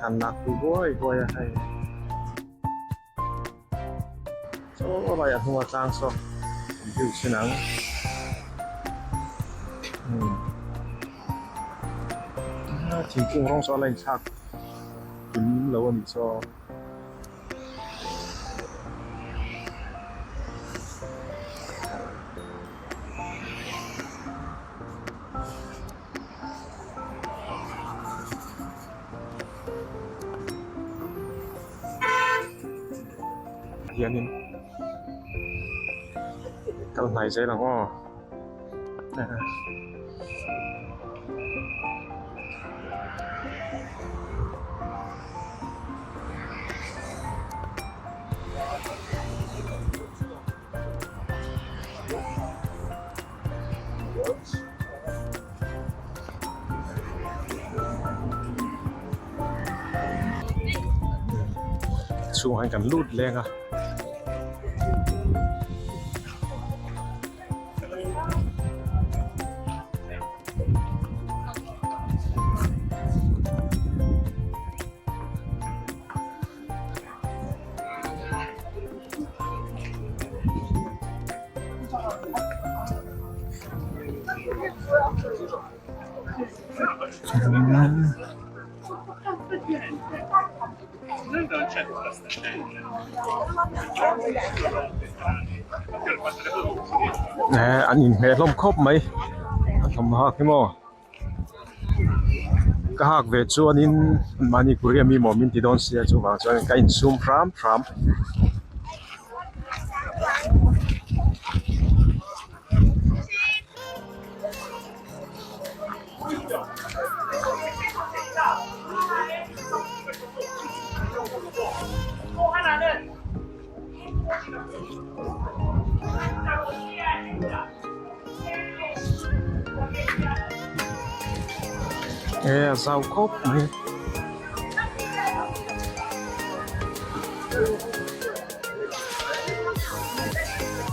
thlan lak pui buai buai a hei chaw lai a hnung a tlang saw an view chhin ang umm thingkung rawng saw a la inthlak kim lo a nih chaw. Hianin kal hnai zel ang aw. Chhungah hian kan lut leng a. Eh an inhmeh hlawm khawp mai an thawmhnaw hak hi maw ka hak ve chuanin mahni korea mi maw min ti dawn sia chuvang chuan ka insum hram hram. E a zau khawp mai.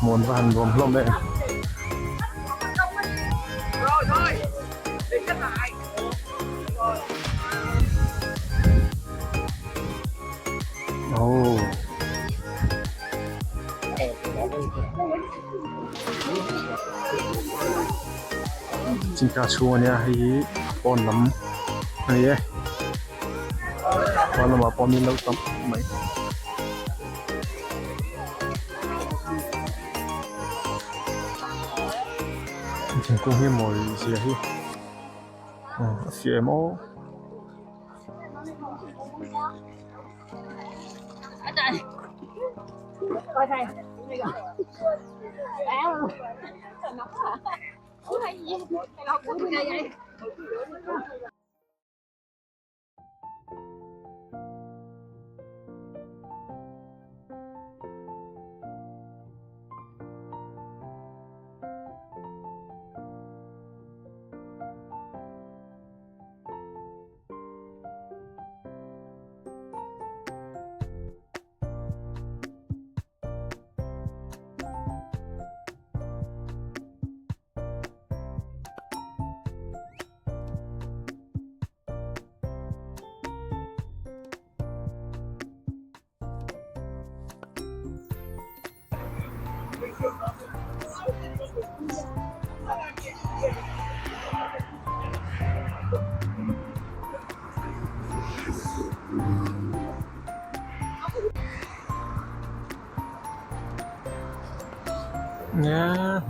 Muan va han nuam hlawm em. Oh. Chingka chhung ania hei hi a pawn lam a ni e pawn lamah pawh min lo tam mai. Thingkung hi mawi zia hi a fiah em aw.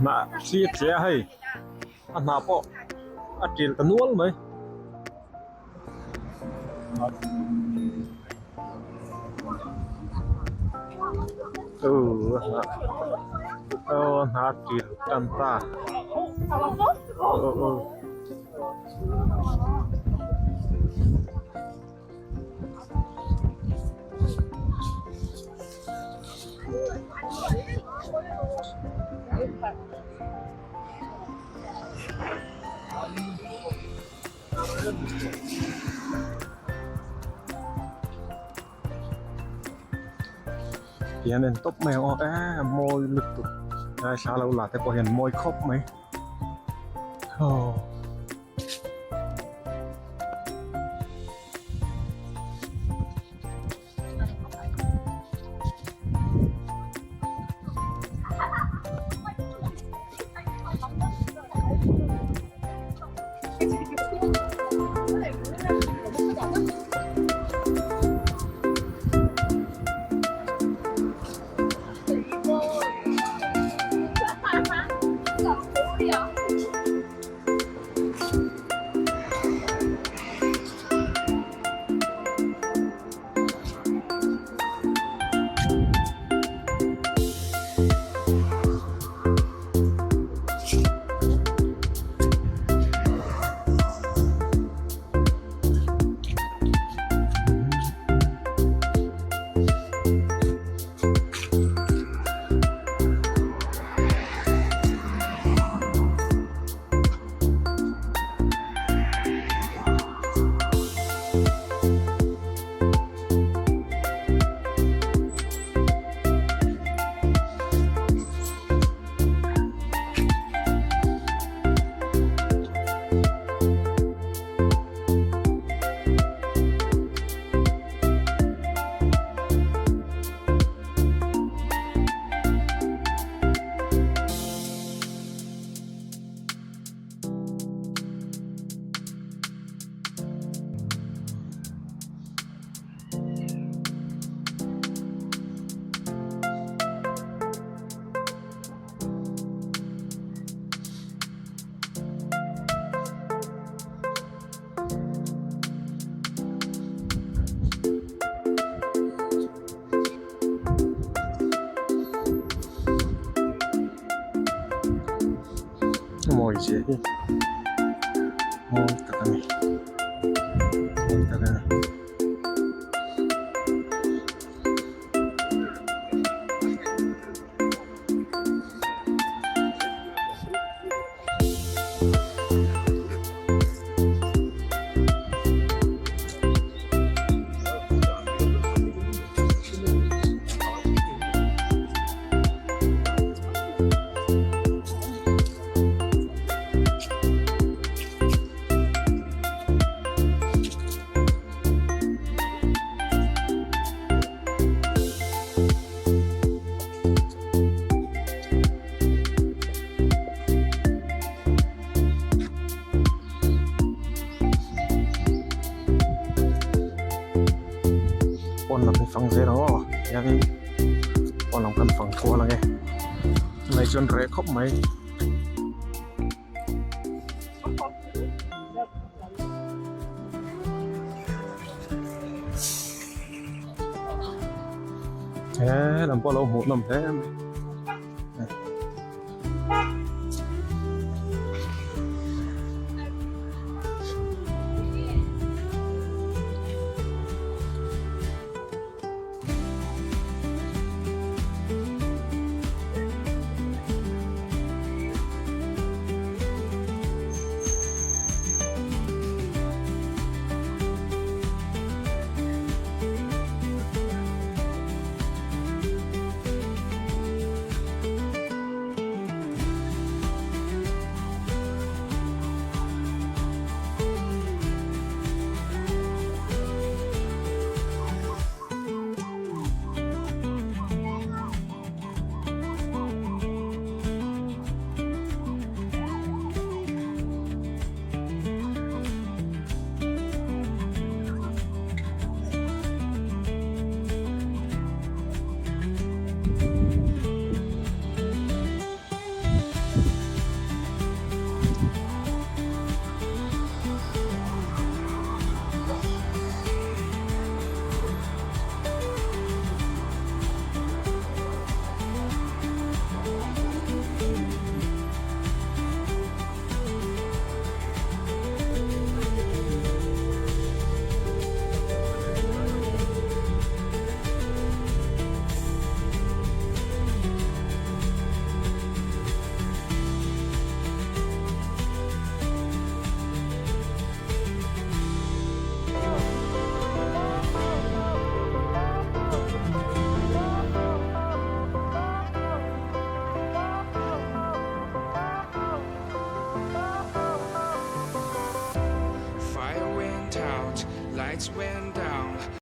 Hnah thli a tle a hei a hnah pawh a ṭil ta nual mai. Aw a hnah a ṭil tan ta aw aw. Hian en tawp mai ang aw eee mawi lutuk ngaithla lo la te pawh hian mawi khawp mai aw. Mawi zia hi mawi tak a ni mawi tak a ni. Pawn lam hi fang zel ang aw hianin pawn lam kan fang kual ang e tunah chuan reh khawp mai. He lam pawh a lo hmuh nawm hle mai.